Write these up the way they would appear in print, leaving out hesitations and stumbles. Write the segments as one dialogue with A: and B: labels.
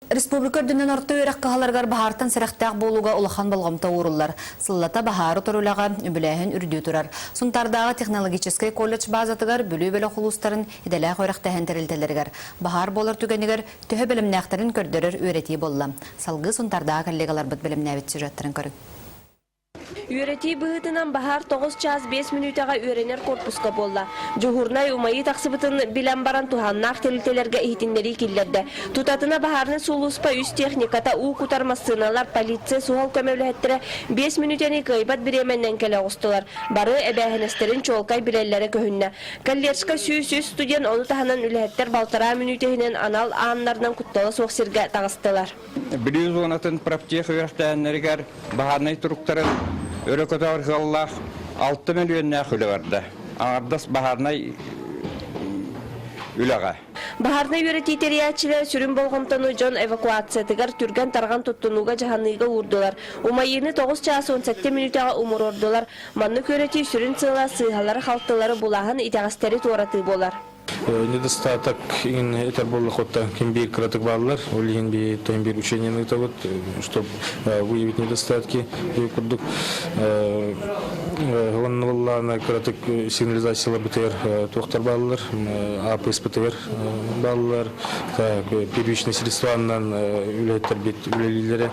A: Республика үрдүнэн орто үөрэх кыһаларыгар баһаартан сэрэхтээх буолууга улахан болҕомто ууруллар. Сыллата баһаары утары үлэҕэ үбүлээһин үрдүү турар. Сунтаардааҕы технологическай колледж баазатыгар Бүлүү бөлөх улуустарын идэлээх үөрэхтээһин тэрилтэлэригэр баһаар буолар түгэнигэр төһө бэлэмнээхтэрин көрдөрөр үөрэтии буолла. Салгыы Сунтаардааҕы коллегаларбыт бэлэмнээбит сюжеттарын көрүҥ.
B: Үөрэтии быһыытынан баһаар 9 чаас 5 мүнүүтэҕэ үөрэнэр корпуска буолла. Дьуһуурунай умайыы тахсыбытын билэн баран туһааннаах тэрилтэлэргэ иһитиннэрии киллэрдэ. Тутатына баһаарынай сулууспа үс техниката, уу кутар массыыналар, полиция суһал көмө үлэһиттэрэ 5 мүнүүтэни кыайбат бириэмэннэн кэлэ оҕустулар. Бары эбээһинэстэрин чуолкай билэллэрэ көһүннэ. Колледжка 103 студент, ону таһынан үлэһиттэр балтараа мүнүүтэ иһинэн анал ааннарынан куттала суох сиргэ таҕыстылар.
C: Бүлүү зонатын профтех үөрэхтээһиннэригэр баһаарынай туруктарын өрө көтөҕөр сыаллаах 6 мөлүйүөннээх үлэ барда. Аҥардас баһаарынай үлэҕэ.
B: Баһаарынай үөрэтии тэрийээччилэр сүрүн болҕомтону дьон эвакуациятыгар түргэн-тарҕан туттунууга дьаһаныыга уурдулар. Умайыыны 9 чаас 17 мүнүүтэҕэ умуруордулар. Маннык үөрэтии сүрүн сыала сыыһалары-халтылары булааһын, итэҕэстэри туоратыы буолар.
D: Недостаток этэр буоллахуттан ким биир кыратык бааллар, ол иһин би тойон биир учениены ыытабыт, чтобы выявить недостатки курдук уонна кыратык сигнализациялар бытыгар туохтар бааллар, АПС бытыгар бааллар, первичный средстванан үлэһиттэр бит үлэлииллэрэ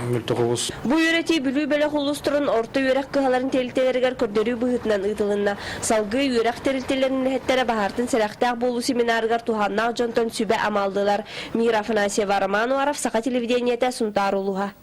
D: мөлтөх оҕус.
B: Бу үөрэтии Бүлүү бөлөх улуустарын орто үөрэх кыһаларын тэрилтэлэригэр көрдөрүү быһыытынан ыытылынна. Салгыы үөрэх тэрилтэлэрин үлэһиттэрэ баһаартан сэрэхтээх буолуу семинарыгар туһааннаах дьонтон сүбэ-ама ыллылар. Мира Афанасьева, Роман Уаров, Саха телевидениетэ, Сунтаар улууһа.